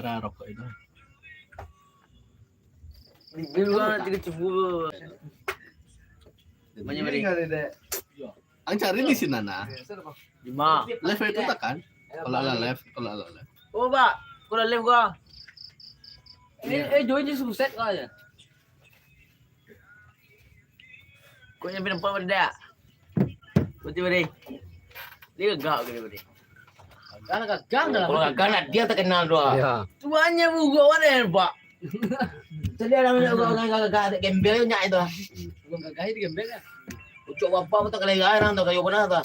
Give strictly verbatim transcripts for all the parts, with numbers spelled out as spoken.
Nah, rokok itu. Bibir gua nanti kecubur. Banyak beri. Ang cari di sini, nah. Lima. Live itu tak kan? Kalau ala live, kalau ala live. Oh, Pak. Kalau live gua. Eh, eh, join di subset kau aja. Kok nyampe nampak pada dak? Berarti beri. Dia gagah ke dia beri? Gagah lah, gagah lah. Kalau gagah lah, dia terkenal tu lah. Ya. Tuannya buruk mana ya, Pak? Jadi orang, orang, orang gagah, gagah, ada gembel nyak itu. Bukan gagah itu gembel kan? Ucok bapak pun tak kena gaya orang tu, kayu pernah tu. Ya.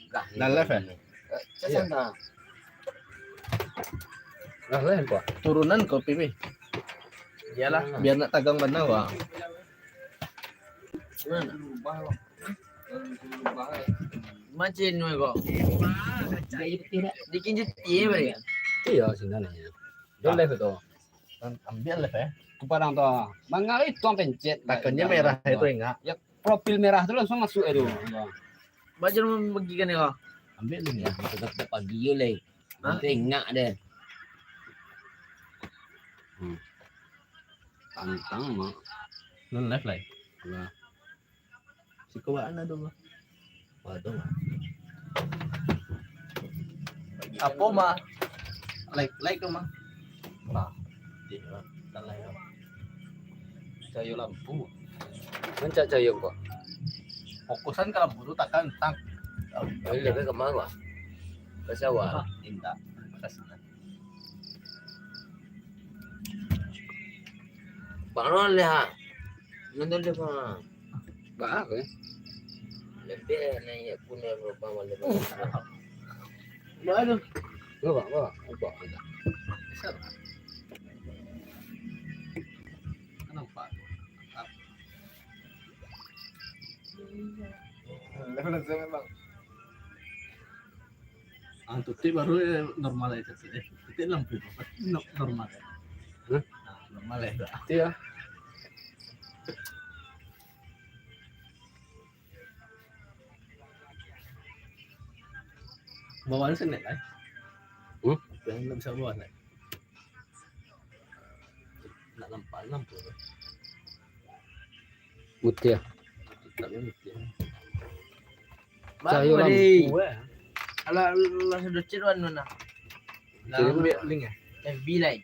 Gagah. Dah live, ya? Eh, casan tak? Dah live, Pak. Turunan kopi, Pi. Iyalah. Biar nak tagang bana, Pak. Macam ni kau. Bikin cuti, beri. Iya, sini ya. Dah live tu. Ambil live, eh. Ku padang tu. Mangaruh itu ang pencet. Takannya merah itu, ingat. Ya, profil merah tu langsung masuk itu. Baca nama bagikan ya. Ambil ni ya. Tetap pagi yo, Lei. Hah? Nanti ingat deh. Hmm. Tantang, Mak. Nun live, Lei. Nah. Siko baan ado, Mak. Waduh, Mak. Apo, Mak? Like, like tu, Mak. Mak. Di, Mak. Tak like, Mak. Cayo lampu. Mancak cayo kok. Fokusan ka lampu tu, takkan, tak. Oh, ini lebih ke mana, Mak? Ke sawah? Indak. Ke sana. Bang Ron lihat. Nonton dia, Bang. Bang apa? Lebih naik punya berubah malam. Baru. Bawa, bawa, bawa. Kenapa? Bang. Ah, tutup baru, eh, normal aja, tutup. Eh, tutup lampu, no-, normal. Hah? Ah, normal aja. Iya. Bawah ni senek, eh? Hmm? Yang nggak bisa bawah, nek. Nak nampak lampu tu. Mutiah. Tapi mutiah. Cahaya lampu, eh. Alah, alah, sudah cek wan mana? Cek ambil link, eh? F B lain.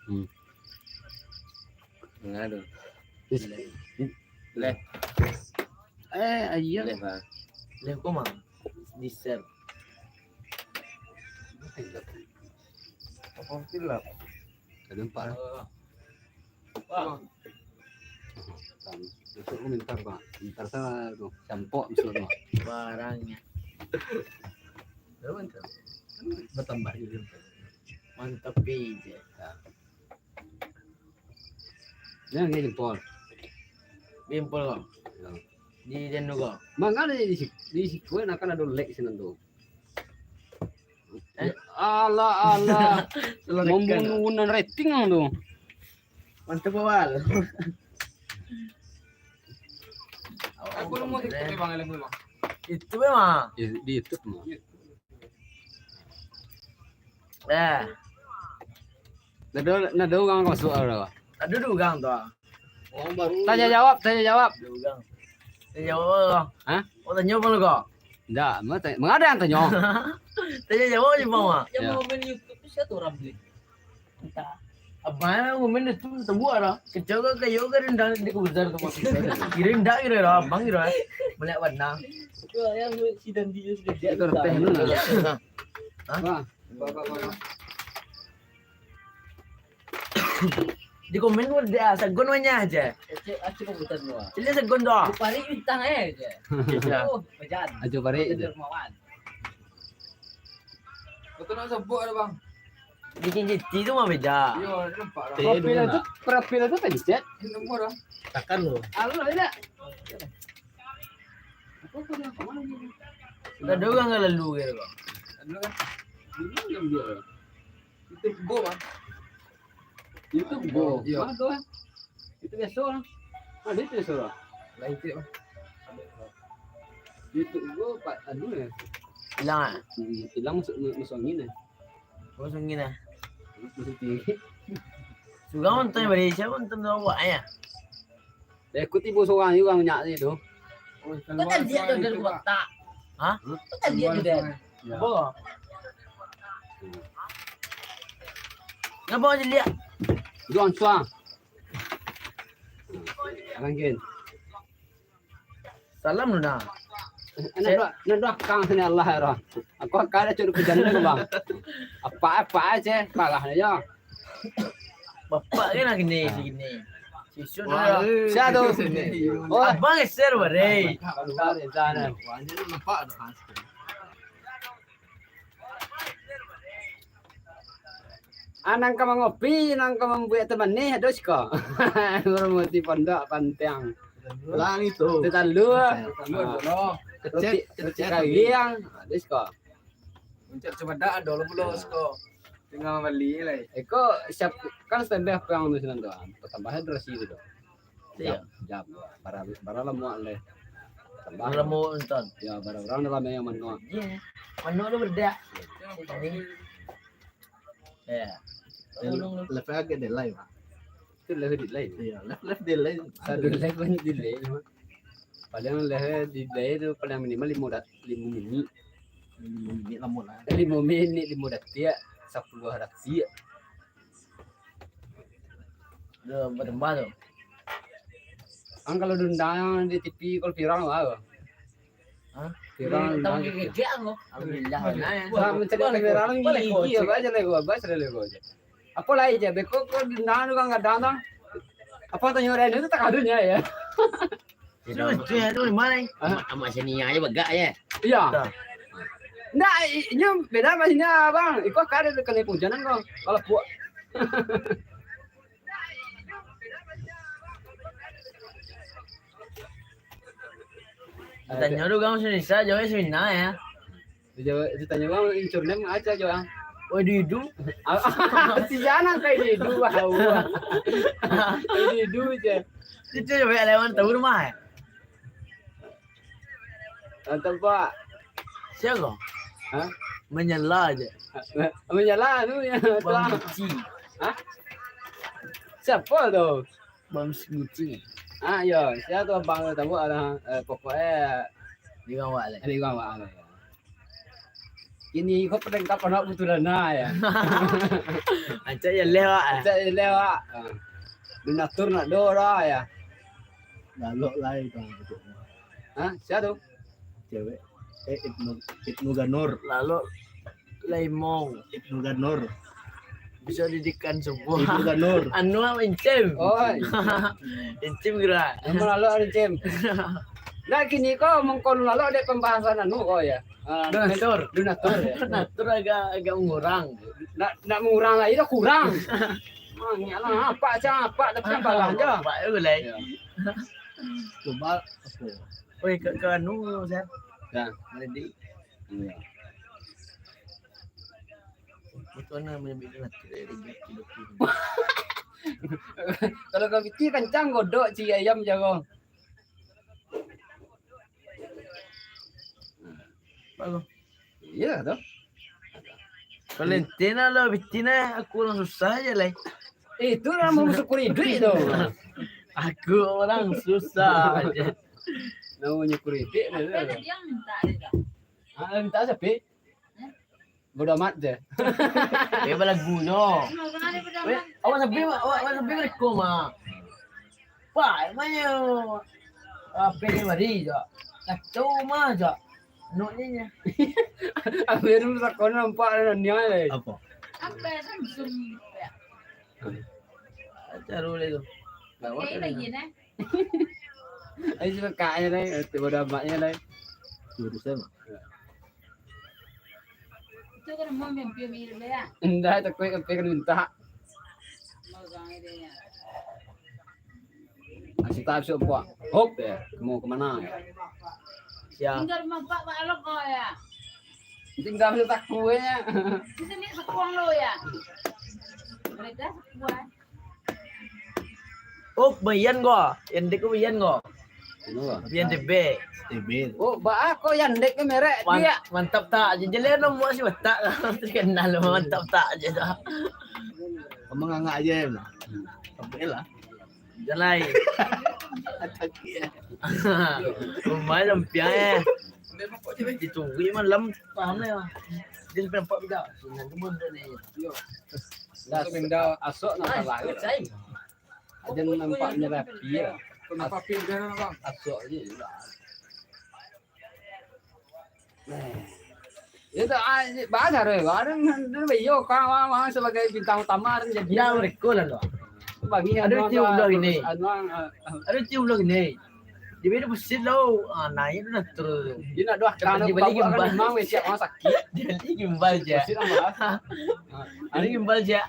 Hmm. Tengah tu. Leh. Eh, ayo. Leh, ha. Leh kau mah. Di-share. Apa sih lah? Ada empat. Wah. Besok lu minta, Bang. Minta sana tu, campur besok tu. Barangnya. Berapa tu? Kan bertambah juga. Mantap, Pi. Ya. Jangan jempol. Jempol kau. Ya. Di jando kau. Mangga di, di, di situ kan akan ada lag sinan tu. Eh? Ya, alah, alah. Salah tekan. Membunuh rating tu. Mantap, awal. Aku nemu TikTok, Bang, yang memang. Itu memang. Ya, di YouTube mah. Eh. Nado, nado urang masuk lah. Ado duo urang tu. Orang baru. Tanya jawab, tanya jawab. Duo urang. Tanya jawab apa? Hah? Oh, tanya apa lu kau? Ndak, ma-, tanya, mangada yang tanyo? Tanya jawab je, Bang, ah. Yang mau main YouTube tu siapa orang beli? Entah. Abang yang komen itu sebuah lah. Kecil ke kayu ke rendang di kubuzar tu, Bang. Kira ndak kira lah, Abang kira. Melihat warna. Itu yang si Dandi sudah dia. Itu teh lu lah. Hah? Wah. Di komen tu ado sagon banyak aja. Acik, acik komputer tu. Cili sagon tu. Di parik bintang eh aja. Iya. Oh, pejan. Aja parik je. Dermawan. Betul nak sebut ada, Bang. Bikin G T tu mah beda. Iya, nampak lah. Profil tu, profil tu pencet. Ini nomor lah. Tekan lu. Alu lah, tidak. Apa tu dia? Kemana dia? Dah ada orang lalu ke, Bang? Ada kan? Dulu yang dia. Itu Go, Bang. Itu Go. Iya. Mana tu, eh? Itu biasa lah. Ada itu biasa lah. Lain cek, Bang. Itu Go, Pak, anu ya. Hilang, ah? Hmm, hilang masuk, masuk angin ya. Masuk angin ya. Surang nonton bari, sia nonton awak, ya? Dah ikut ibu surang juga banyak situ. Kau tak lihat tu dari kotak? Hah? Kau tak lihat tu dari? Ya. Apa? Kenapa kau lihat? Itu ansua. Angin. Salam lu dah. Nak dua, nak dua kang sini Allah ya roh. Aku akan ada curi pejam ni bang. Apa apa aja, parah aja. Bapak kan nak gini, segini. Susun dah. Siapa tu? Oh, abang share bareng. Keluar di sana. Wah, ini nampak dah. Ah, nan ka mangopi, nan ka mambuek teh manih, ado siko. Promoti pondok pantiang. Pulang itu. Teh talua. Kecek, roti, roti kecek. Kariang, ado siko. Puncak cubadak ado lah pulo siko. Tinggal bali lai. Iko siap, kan standby apa yang tu sinan tu, ah. Pertambahan durasi tu. Iya. Jam, jam. Bara, bara lamuak leh. Tambah. Bara lamuak nonton. Ya, bara urang dalam yang manuak. Iya. Manuak tu bedak. Ini. Ya. Live agak delay, Pak. Itu live delay. Iya, live, live delay. Satu live banyak delay, Pak. Paling live delay tu paling minimal lima dat-, lima minit. Lima minit lamo lah. Lima minit, lima detik, sepuluh detik. Dah bertambah tu. Ang kalau diundang di T V, kalau viral lah. Hah? Viral diundang di T V. Kejek aku. Alhamdulillah. Wah, mencari kamera lu gigi, apa aja lego, apa aja lego aja. Apa lai je, beko kau diundang tu kan kadang tu. Apa tanyo orang itu tak kadunya ya. Terus, tu yang tu di mana? Hah? Amak, amak sini aja bagak ya. Iya. Dah. Ndak, i-, inyo beda sama sini, Bang. Iko kada kena hujanan kau. Kalau puak. Ditanyo tu urang Indonesia, jawabnyo Cina ya. Dijawab, ditanyo urang, "Incur nem aca jo, ang?" Oh, di idu. Ah, ah, si Jana kayak di idu, wah, wah. Di idu je. Itu je banyak lewat tahu rumah, eh? Mantap, Pak. Siapa? Hah? Menyela aja. Menyela tu ya. Bang Gucci. Hah? Siapa tu? Bang Gucci. Ah, yo, siapa tu abang tu tahu ada, eh, pokoknya di bawah lah. Di bawah lah. Kini ko padang kapan awak butuh dana ya? Ancak ya leh, Wak, eh. Ancak ya leh, Wak. Ah. Donatur nak do lah ya. Lalok lai tu. Hah? Sia tu? Cewek. Eh, Ibnu, Ibnu Ganur. Lalok lai mong. Ibnu Ganur. Bisa didikan semua. Ibnu Ganur. Anu, Incim. Oh. Incim gerak. Nama lalok Incim. Nah, kini ko mengkon lalok dek pembahasan anu ko ya. Ah, donatur. Donatur, ya. Donatur agak, agak mengurang. Nak, nak mengurang lagi dah kurang. Mangiklah, apa aja, apa, tapi kan balah aja. Apa tu, Lai? Ya. Coba, apa? Oi, ke, ke anu, Sir. Ya. Ready. Iya. Itu mana menyebut donatur, ya, ready. Kalau kau pikir kencang, godok, cik ayam jago. Bagus. Iya, toh. Valentino lo, Betina, aku orang susah aja, Lai. Eh, itu orang mau mensyukuri duit tu. Aku orang susah aja. Nak mensyukuri duit tu. Apa tadi yang minta dia, Kak? Ah, minta siapa? Bodo amat je. Eh, balagu nyo. Weh, awak sampai, awak, awak sampai mereka mah. Pak, emangnya apa dia mari je? Kacau mah je. Noknya nya. Ambil dulu sakon nampak ada niat lagi. Apa? Apa Samsung ya? Acar boleh tu. Kayak lagi nah. Ayo, sudah kakaknya, Lai. Eh, tiba ada abaknya, Lai. Jurusan. Itu kan mau mimpi mirip ya? Indah, takut sampai kan minta. Mau gang ide ya. Masih tak habis, Pak. Hop, ya. Mau kemana, ya? Siap. Tinggal rumah Pak, Pak Alok kau ya. Tinggal habis tak kuenya. Kita ni sekuang lo ya. Mereka sekuang. Oh, Bian ko. Yandek ko Bian ko. Anu ko? Bian T B. T B. Oh, baa ko Yandek ko merek dia. Mantap tak? Jelek lo, buat si batak. Terkenal lo, mantap tak je dah. Mangangak aja ya, lah. Sampai lah. Jalai. Sakit ya. Rumah lampiang eh. Dituwi malam paham lah. Dia sampai nampak bida. Senang tu pun dah ni. Yo. Dah Minda asok nak salah. Aja nampak ni rapi ya. Kenapa pindah nak bang? Asok je lah. Nah. Itu ah, bahasa re, orang dulu yo kan orang sebagai bintang utama orang jadi. Ya mereka lah tu. Bagi ada cium dah ini. Ada cium dah ini. Dia beda besit lah. Ah, naik tu dah terus. Dia nak dua kali balik gimbal. Memang becak orang sakit. Jadi gimbal je. Besit lah. Jadi gimbal je.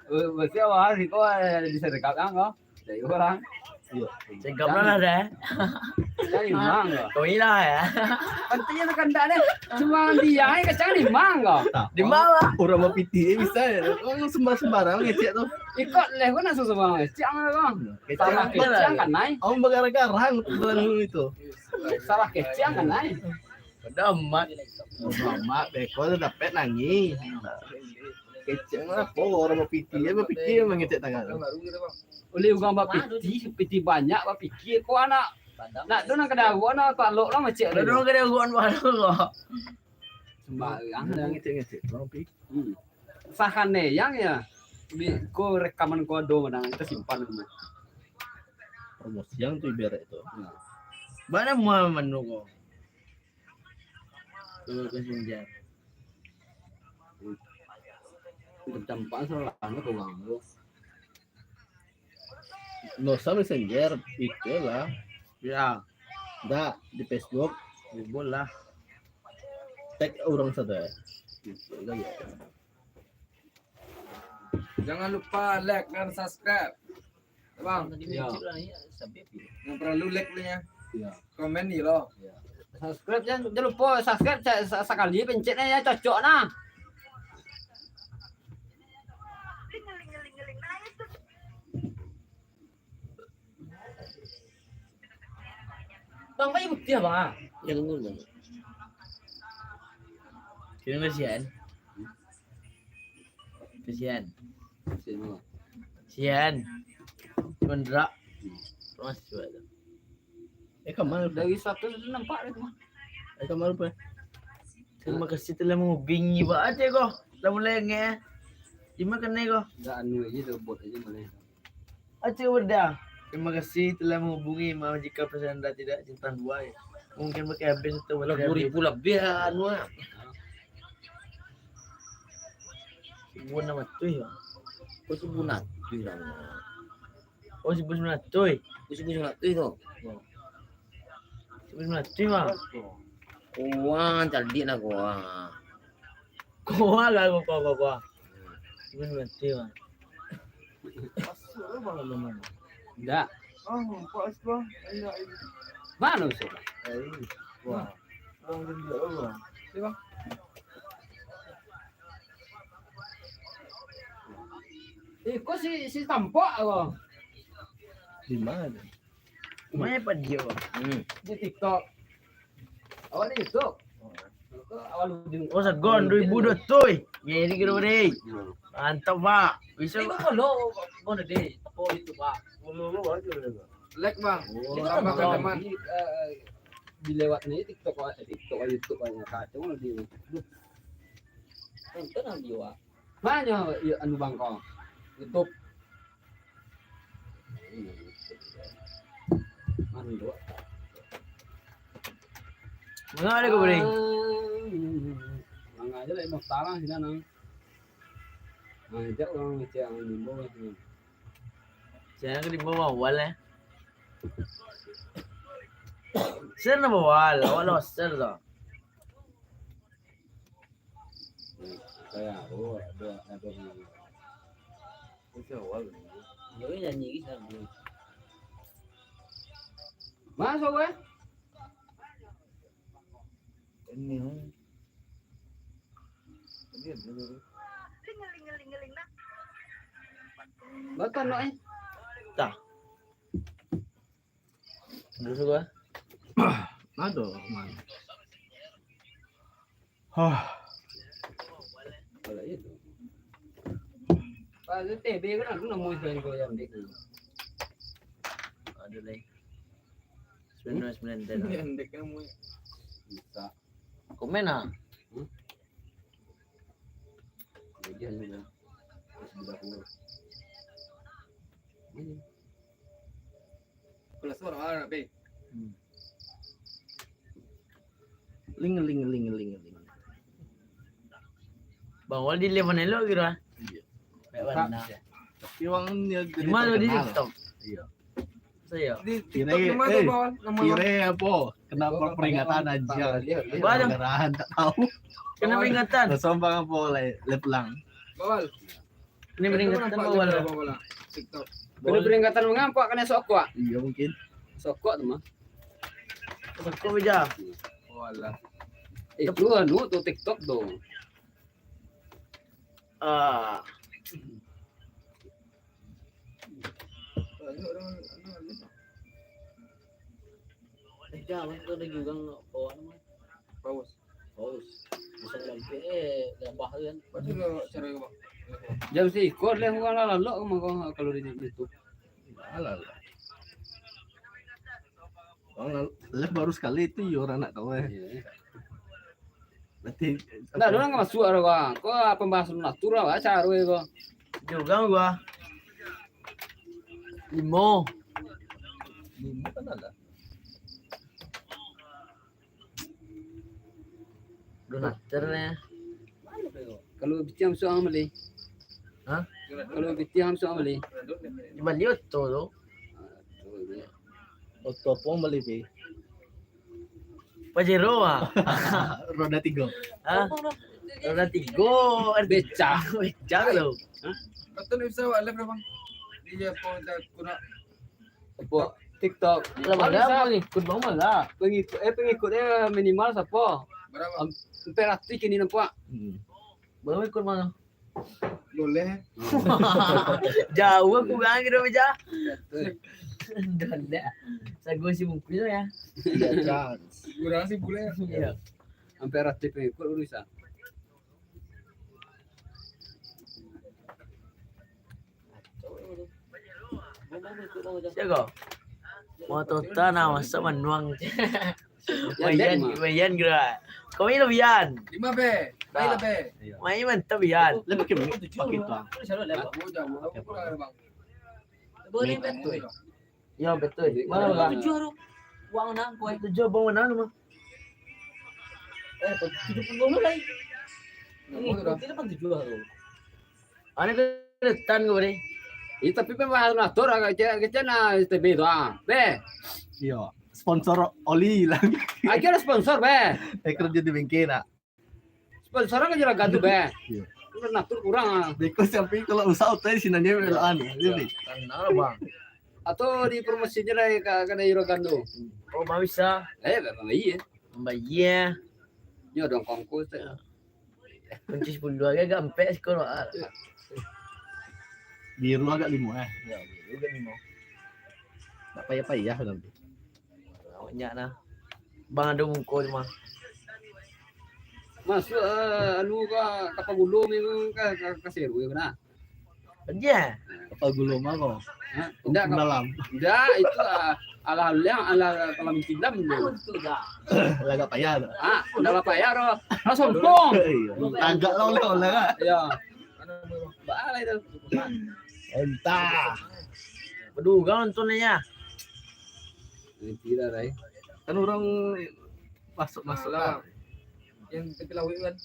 Besit awal siko ada di serekap kan kau. Dari orang. Cegap lah dah. Cari mang kau. Kau hilang ya. Pentingnya tu kandak deh. Cuma dia aja kacang di mang kau. Di bawah. Orang bapitih eh, bisa ya. Orang sembarang-sembarang ngecek tu. Ikut leh kau nak sembarang ngecek sama kau. Salah kecang kan nai. Orang bergarang-garang tu. Salah kecang kan nai. Pada amat. Amat beko tu dapat nangis. Kecek lah, kok orang bapitih, dia bapikir mangecek tangan. Oleh urang bapitih, pitih banyak bapikir, kok anak nak tu nang kadaro, anak talok lah macam tu. Kadaro, kadaro, anak talok. Sembarang dah. Ngecek-ngecek, orang pi. Hmm. Sahane yang ya, di ko rekaman ko ado, manang kita simpan tu. Promosi yang tu ibarat tu. Hmm. Mana mua manu ko? Ke Messenger. Untuk campak salahnya ke urang tu. Ndak usah Messenger, itu lah. Ya. Ndak, di Facebook. Boleh lah. Tag urang sajo. Itu lah ya. Jangan lupa like dan subscribe. Bang. Tadi ya. Muncul lah, ya, sampai pi. Yang perlu like ni ya. Ya. Komen ni lo. Ya. Subscribe, jangan, jangan lupa subscribe sa-, sa-, sakali pencet ni ya, cocok nah. Bang, pakai putih, Bang? Yang dulu. Terima kasih, An. Kasihan. Kasihan. Kasihan. Mendrak. Terima kasih, Bang. Eh, kamar. Dari seratus tu nampak dah tu. Eh, kamar apa? Terima kasih telah menghubungi. Buat aja kau. Lah mulai ngeh. Terima kasih kau. Dah anu aja tu, bot aja malah. Aceh Uda, terima kasih telah menghubungi. Maaf jika pesan anda tidak centang dua ya. Mungkin pakai habis atau baterai habis. Dua ribu lebih anu ah. Seribu enam ratus ya. Oh, seribu enam ratus lah. Oh, seribu sembilan ratus. Oh, seribu sembilan ratus tu. Ya. Seribu sembilan ratus mah. Wah, cerdik lah kau. Kau lah kau, kau, kau, kau. Seribu sembilan ratus mah. Masuk lah bang, mana? Ndak. Ah, nampak sebelah. Mana usul? Eh, wah. Bang, dia ndak, bang. Sini, bang. Eh, kau si, si tampak kau. Di mana? Main apa dia? Hmm. Di TikTok. Awak di YouTube? Awak di Oh, sagon dua ribu dua tu. Jadi kira ni. Mantap, Pak. Bisa. Eh, kau follow, kau follow deh. Apa itu, Pak? Like, Bang. Oh, tambahkan teman. Di, eh, di lewat ni TikTok, eh, TikTok, YouTube, banyak kacau di. Duh. Tonton lah dia, Pak. Banyak, ya, anu bang kau. YouTube. Mano ada kau boleh? Mangga aja lah, mau tarang sini nang. Ngajak orang ngecek orang limbo. Saya ke limbo awal eh. Share nama awal, awal lo share tu. Kayak, oh, ada, ada. Itu awal. Dia nyanyi gitu. Masuk, eh? Ini, oh. Ini dulu. Betul, no, eh? Tah. Terus gua. Aduh, man. Hah. Kalau itu. T B kan ado namo Ibrahim Goyang dek. Ado lai. Sembilan sembilan tadi. Bisa. Komen ah. Hmm? Bagian ni lah. Sebelah dulu. Ini. Kelas orang mana, Pe? Hmm. Ling, ling, ling, ling, ling. Bang Wal di level elok gitu ah. Iya. Baik warna. Tapi orang ni jadi Di mana di terkenal. TikTok? Iya. Saya. Di TikTok Kira, di mana, eh, Bang Wal? Nama kira apa? Kena Gua peringatan nggak aja. Tahu, lihat, lihat. Apa tu? Gara-gara tak tahu. Kena peringatan. Sombong apa, lai, lai pulang. Bang Wal. Ini peringatan Bang Wal. Bang Wal. TikTok. Kena peringatan mengapa kena sokok? Iya, mungkin. Sokok tu mah. Sokok aja. Walah. Eh, itu anu tu TikTok tu. Ah. Banyak orang anu, anu. Eh, jangan tu lagi orang bawa nama. Paus. Paus. Bisa lampu, eh, gambah tu kan. Macam mana cara kau, Bang? Jam seikor lah orang lah lalok mah kau kalau di, di tu. Alah lah. Orang lah, live baru sekali tu, yo, orang nak tahu, eh. Iya. Berarti Ndak ada orang masuk ada kau. Kau apa bahas natur lah, baca arwah kau. Juga gua. Limo. Limo kan ada. Donatur ni. Kalau pitih masuk ang bali. Hah? Kalau pitih masuk ang bali. Bali oto tu. Ah, tu dia. Oto apa bali, Pi? Pajero ah. Roda tigo. Hah? Roda tigo. Becak. Becak tu. Hah? Kata ni bisa awak live dah, Bang. Dia apa, tak kurang. Apa? TikTok. Lah, Bang, banyak bisa. Pengikut Bang malah. Pengikut, eh, pengikutnya minimal siapa? Berapa? Am-, empat ratus kini nampak. Hmm. Berapa ikut Bang? Boleh. Jauh aku kan kira macam. Betul. Dah lah. Sago si bungkus ya. Iya, chance. Kurang sih boleh. Iya. Hampir ratus pengikut urusan. Siapa kau? Mau tota nah, masa manuang. Yan, Yan, Yan, mah. Yan, gerak. Kau main lebih, Yan. Lima, Be. Main, Be. Main mantap, Yan. Lebih ke minit, pakai tuang. Aku jauh, aku kurang, Bang. Boleh, Bang. Yo, betul. Mana, Bang? Tujuh tu. Uang menang, kau. Tujuh, Bang, menang, mah. Eh, tujuh puluh lah. Ini, kau tidak pun tujuh lah, tu. Ane keretan kau, Bre. Iya, tapi pe mahal natur, agak kecil, kecil nah, S T B tu, ah. Be. Iyo, sponsor oli lah. Aja ada sponsor, Be. Eh, kerja di bengkel, nak. Sponsor kan juragan tu, Be. Iyo. Natur kurang, ah. Beko sampai kalau usah otai sinan dia belokan, iyo, Be. Tenang lah, Bang. Atau di promosinya lah ka, ka juragan tu. Oh, Bang bisa. Eh, Bang, iya. Bang, iya. Yo, dong kongkos tu. Iyo. Kunci sepuluh agak gampek sikul, Mak. Biru agak limo, eh. Yo, biru agak limo. Tak payah-payah nanti. Banyak nah. Bang ada muko tu mah. Masuk, eh, anu ka, ka Pagulo memang ka, ka, ka Seru ya, benar? Iya. Apa gulung apa? Hah? Indak, Kak. Dalam. Indak, itu, ah, ala-ala, ala kalam tilam tu. Lagak payah tu. Ah, indak lah payah tu. Lah sompong. Iya. Tagak lah oleh-oleh, Kak. Iya. Baa itu. Entah. Aduh, kau nonton ni ya. Nanti lah, Rai. Kan orang masuk-masuk lah. Yang tepi lawik kan.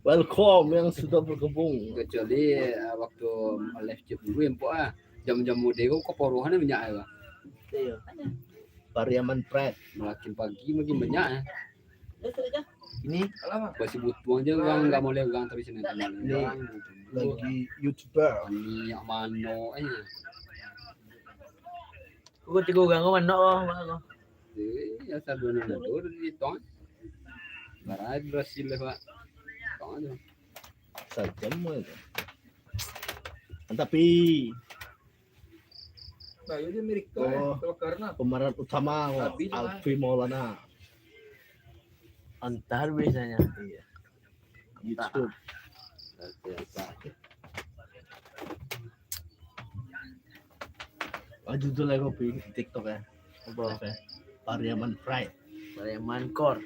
Welcome yang sudah bergabung. Kecuali, ah, waktu live chat dulu, empok ah. Jam-jam mode ko, koporohan banyak ai, Bang. Iya. Pariaman Pride. Makin pagi makin banyak, eh. Ini? Masih butuh aja, Bang, nggak boleh, Bang, terus ini. Ini lagi YouTuber. Minyak manok, eh. Kau tiga orang kau manok kau, manok kau. Eh, ya, sabunan tu di tong. Barai berhasil lah, Pak. Tong aja. Sajam aja. Tapi Nah, dia Amerika, oh, eh, kalau karena pemeran utama, Alfi Maulana. Antar biasanya. Iya. YouTube. Oke, oke. Judul lah kopi di TikTok ya. Apa? Apa ya? Pariaman Pride. Pariaman Kor.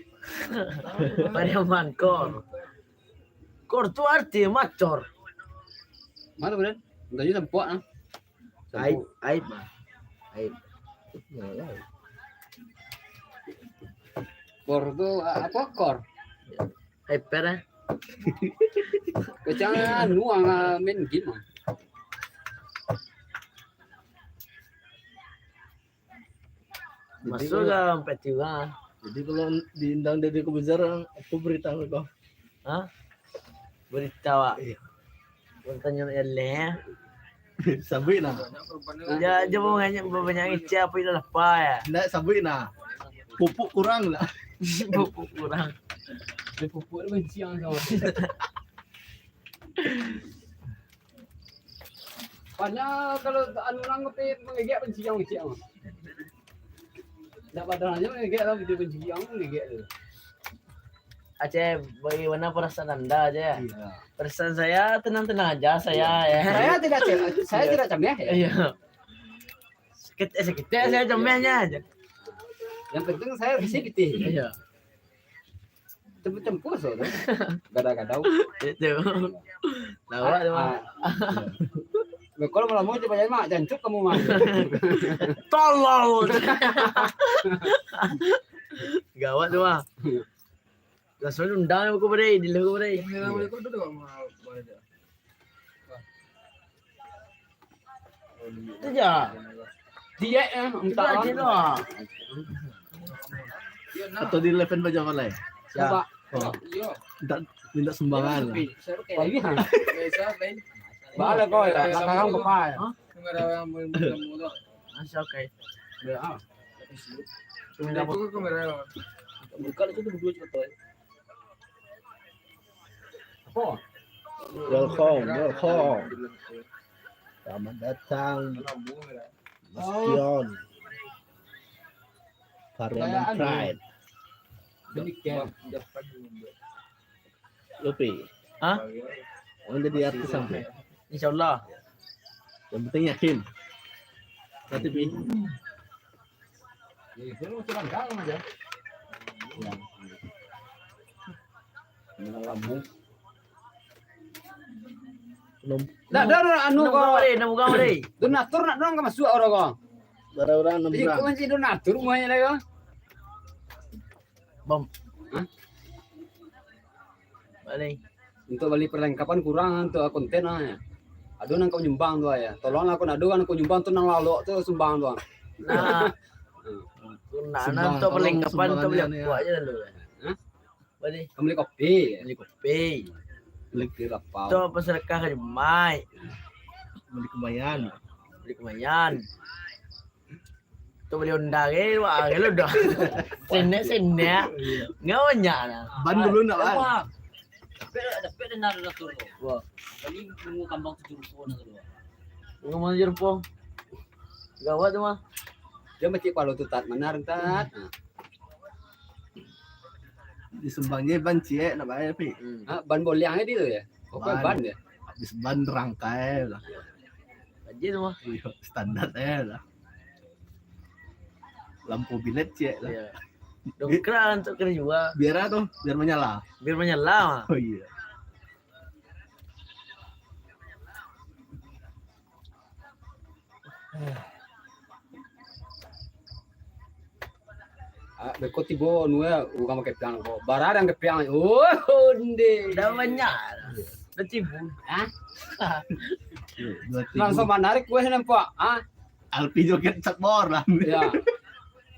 Pariaman Kor. Kor tu arti macor. Mana benar? Enggak juga sempok ah. Aib, aib mah. Aib. Kor tu a-, apa kor? Hyper eh. Macam anu ah, main game ah. Jadi Masuk kalau, lah sampai tiba. Jadi kalau diundang Deddy Corbuzier, apa berita kau? Hah? Berita awak. Iya. Bertanya nak jalan ya. Sabuik nah. Dia aja banyak banyak ngecek apa yang lapar ya. Ndak sabuik nah. Pupuk kurang lah. Pupuk kurang. Dia pupuk dia benci yang sama. Banyak kalau anu nang kopi mangegek benci yang ngecek. Ndak padahal aja mangegek lah, video benci yang mangegek tu. Aceh, bagaimana perasaan anda aja? Iya. Perasaan saya tenang-tenang aja, saya ya. Saya tidak cem-, saya tidak cemeh ya. Iya. Seketek-seketek saya cemehnya aja. Yang penting saya bersih putih. Iya. Tempur-tempur so tu. Gadau-gadau. Itu. Lawak tu, Mak. Kalau malam mau coba mak jancuk kamu mah. Tolol. Gawat tu, Mak. Langsung undang aku beri, di lu beri. Itu aja. Dia eh, entah. Itu aja lah. Atau di eleven baja malai. Coba. Oh. Minta, minta sumbangan lah. Oh, iya. Bala kau ya, sekarang kau ya. Hah? Masih oke. Ya. Buka itu berdua cepat. Welcome, welcome. Selamat datang. Bastion. Pariaman Pride. Lupi. Hah? Mau jadi artis sampai. Insyaallah. Yang penting yakin. Nanti Pi. Ndak ada anu ko. Ndak buka deh, ndak buka deh. Donatur nak dong ka masuk orang ko. Bara-bara enam bulan. Iko masih donatur muanya lagi ko. Bom. Hah? Balik. Untuk bali perlengkapan kurang untuk konten ah. Ado nang kau nyumbang tu ya. Tolonglah kau ado kan kau nyumbang tu nang lalok tu sumbang tu. Nah. Nah, untuk perlengkapan tu beli apa aja dulu. Hah? Bali. Beli kopi. Beli kopi. Beli lapau. Tu apa sedekah ka jemai. Beli kemayan. Beli kemayan. Tu beli Honda ke, wah, ke lu dah. Senek-senek. Ngau banyak lah. Ban dulu nak, Ban. Dapat, dapat dana dah tu. Wah. Bali bungo kambang tujuh rupiah nak tu. Bungo tujuh rupiah. Gawat tu mah. Dia macam palo tu tat, mana rentat. Disumbang je ban ciek nak bayar pi. Hmm. Ha, ban boliang je dia ya. Pokoknya ban dia. Habis ban rangkai lah. Aja tu mah. Iyo, standar eh lah. Lampu bilet ciek lah. Iya. Dongkrak untuk kena jua. Biar apa tu? Biar menyala. Biar menyala mah. Oh iya. Ah, beko tibo anu ya, urang pakai piang ko. Barang kepiang. Oh, onde. Dah banyak. Dah tibo. Hah? Dua tibo. Langsung manarik gue nampak. Ah, Alpi joget cat bor lah. Ya.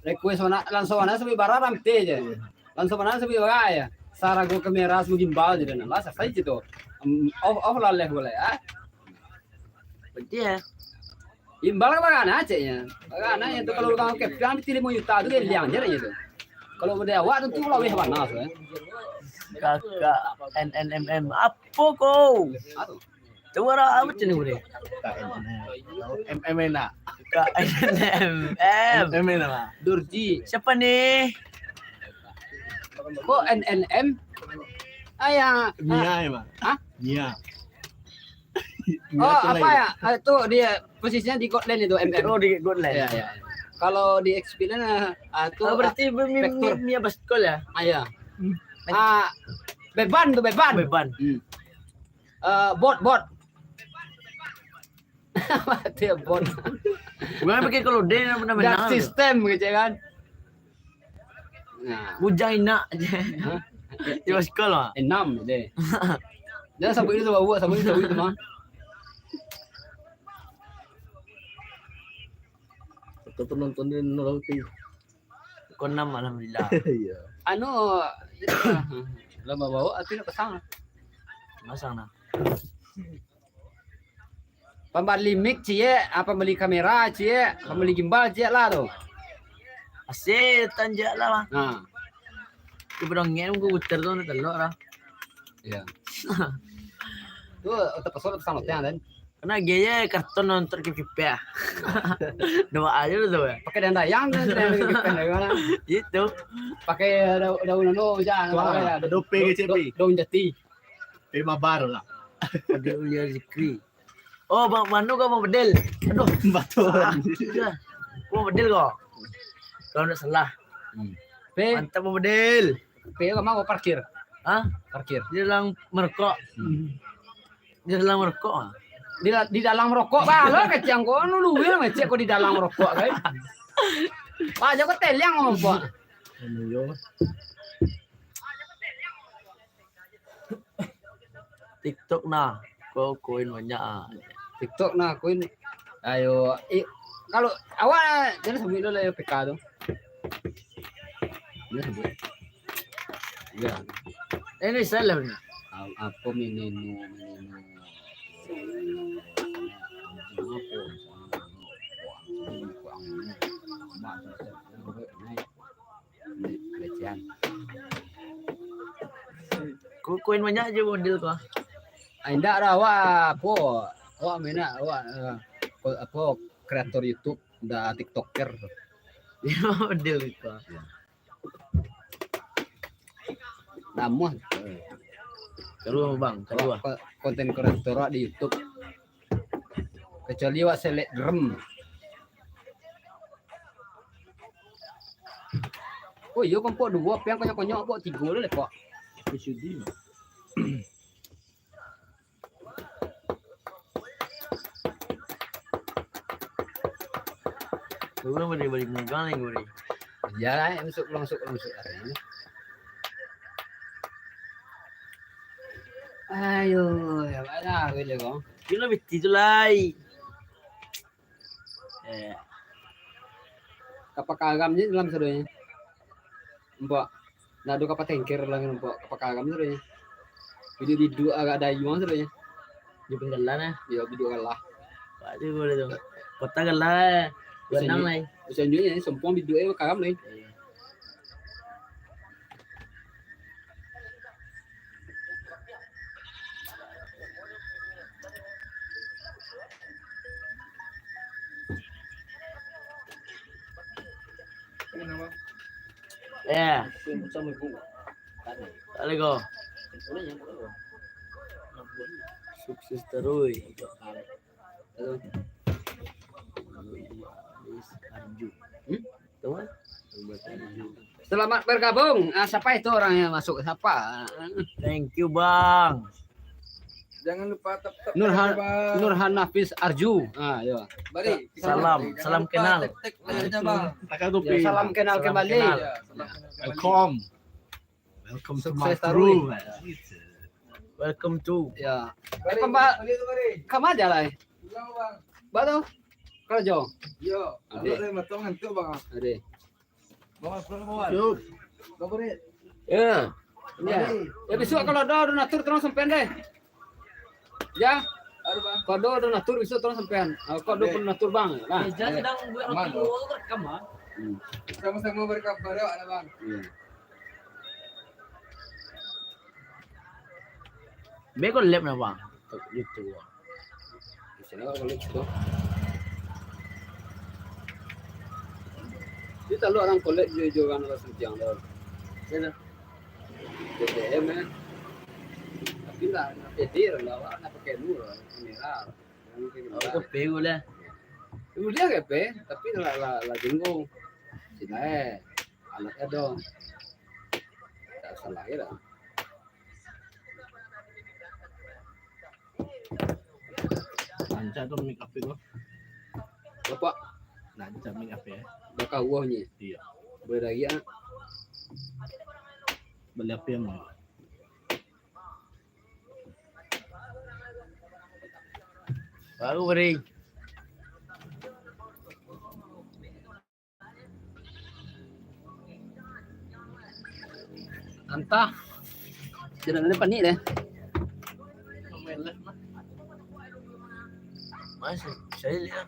Request mana langsung mana sampai barang rampe je. Langsung mana sampai barang ya. Sarago kamera semua gimbal je dan lah selesai je tu. Em, off off lah leh boleh ah. Betul ya. Imbal kan barang anak ceknya. Barang anak itu kalau orang kepiang di lima juta tu dia liang je tu. Kalau udah awak tentu lah weh panas ya. Kakak N N M M apa kau? Aduh. Coba lah, apa cen ni? K N M M. M M enak. K N M M. M M enak, Mak. Dorji. Siapa ni? Kok N N M? Ayah. Mia, ya, Mak. Hah? Mia. Oh, apa ya? Ah, itu dia posisinya di God Line itu, M M. Oh, di God Line. Ya, ya. Kalau di X P Line, ah, ah, itu, oh, berarti ah, mi-, mi-, Vector. Mi-, Mia Baskol ya? Ah, ya. Hmm. Ah, beban tuh, beban. Beban. Hmm. Eh, bot, bot. Mati ya, bot. Bukan pakai kalau dia yang pernah menang. Dark system gitu ya kan. Nah. Bujang inak je. Hah? Di Baskol lah. Enam je. Jangan sabut itu, sabut, sabut itu, sabut itu, mah. Kau tu nonton di Nol T. Kau enam, alhamdulillah. Iya. Anu, lah bawa, tapi nak pasang. Pasang nah. Pambali mic ciek, ah, pambali kamera ciek, pambali gimbal ciek lah tu. Asyik tanjak lah, Bang. Nah. Di pedongen gua putar tu, telok lah. Iya. Tu, terpaksa pasang loteng, kan? Karena gaya karton nonton kipik-kipik ah. Dua aja tu, ya. Pakai dayang-dayang tu, dayang-dayang kipik-kipik, gimana? Itu. Pakai dau-, daun anu, jangan, apa ya? Dope ke, C P? Daun jati. Lima bar lah. Ada Ulia Zikri. Oh, Bang Manu kau Bang Bedel. Aduh. Batul. Ah, sudah. Kau Bedel kau. Kalau ndak salah. Hmm. Pe. Mantap Bang Bedel. Pe kau mau parkir? Hah? Parkir. Di dalam merokok. Hmm. Di dalam merokok. Di, di dalam rokok. Balo kecang kau, anu luwil ngecek kau di dalam rokok, kan? Pak Joko teliang ngomong. Anu yo. TikTok nah, ko koin banyak ah. TikTok nah, koin. Ayo, i-, kalau awak, jangan sebut dulu lah yo P K tu. Jangan sebut. Ya. Ini salah ni. A-, apa mininu, mininu. Pelecehan. Ko-, koin banyak je model ko. Ah, indak ado awak apo? Awak minat awak, eh, ko-, apo, kreator YouTube, ndak TikToker. Model ko. Namuah. Kaluah, Bang, kaluah. Awak ko-, konten kreator awak di YouTube. Kecuali awak selek drum. Oh iyo, kompok duo, piang konyok-konyok, bok tigo dulu, Pak. Sudi. Turun balik-balik megang lagi, Bang. Ya lah, masuk, masuk, masuk. Ayo, ya mana, boleh, Bang? Kilo biti tu lai. Eh. Kapal karam je dalam sadonyo. Nampak. Ndak ado kapal tanker lah, nampak. Kapal karam sadonyo. Biduak-biduak agak dayuang sadonyo. Di pinggalan, eh? Iyo, biduak galah. Wah, tu boleh tu. Kota galah, eh. Dua enam lai. Usaha nyo, eh, sompong biduak, eh, karam lai. Iyo. Ya. Assalamualaikum. Sukses terus. Hmm? Selamat bergabung. Ah, siapa itu orang yang masuk? Siapa? Thank you, Bang. Jangan lupa tap-tap Nurhan, like, Bang. Nurhan Nafis Arju. Ah, yo. Bari. Salam, salam kenal. Tag-tag like-nya, Bang. Ya, salam kenal kembali. Ya, salam kenal kembali. Welcome. Welcome to my crew. Sukses terus. Welcome to. Ya. Bari, eh, pemba-, bari tu, bari. Kama aja lah, eh. Pulang, Bang. Ba tu? Karajo? Yo. Adek. Kalau dari matang ngantuk, Bang. Adek. Bang, pulang, Bang. Yup. Bang, bari. Ya. Ya. Bari. Ya, besok kalau ada donatur, tolong sampean deh. Ya. Aduh, Bang. Kalau ada donatur, besok tolong sampean. Ah, kalau ada donatur, Bang. Nah. Eh, jangan sedang buat roti luar rekam, ah. Hmm. Sama-sama berkabar, ya, Bang. Iya. Beko lab napa? Gitu. Bisa lah kalau gitu. Kita lu orang kolek jo-jo kan lah sentiang dah. Ya dah. B B M, eh. Tapi lah, nak pede lah, awak nak pakai dulu lah, kamera. Awak tu pede lah. Dulu dia ke pe, tapi lah, lah, lah jenggo. Sini, eh, anak dia dong. Tak salah ya lah. Lancar tu mic api tu. Bapak. Lancar mic api ya. Bakal wah ni. Iya. Boleh lagi ah. Beli api yang mana? Baru beri. Antah. Tidak ada panik deh. Masih, saya lihat.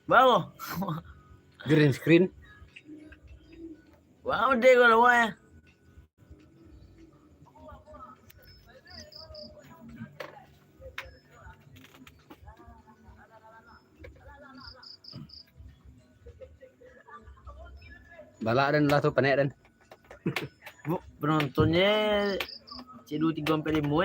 Baru. Green screen. Wow, deh kalau wah. Balak dan lah tu panek dan. Bu, penontonnya cik dua tiga sampai lima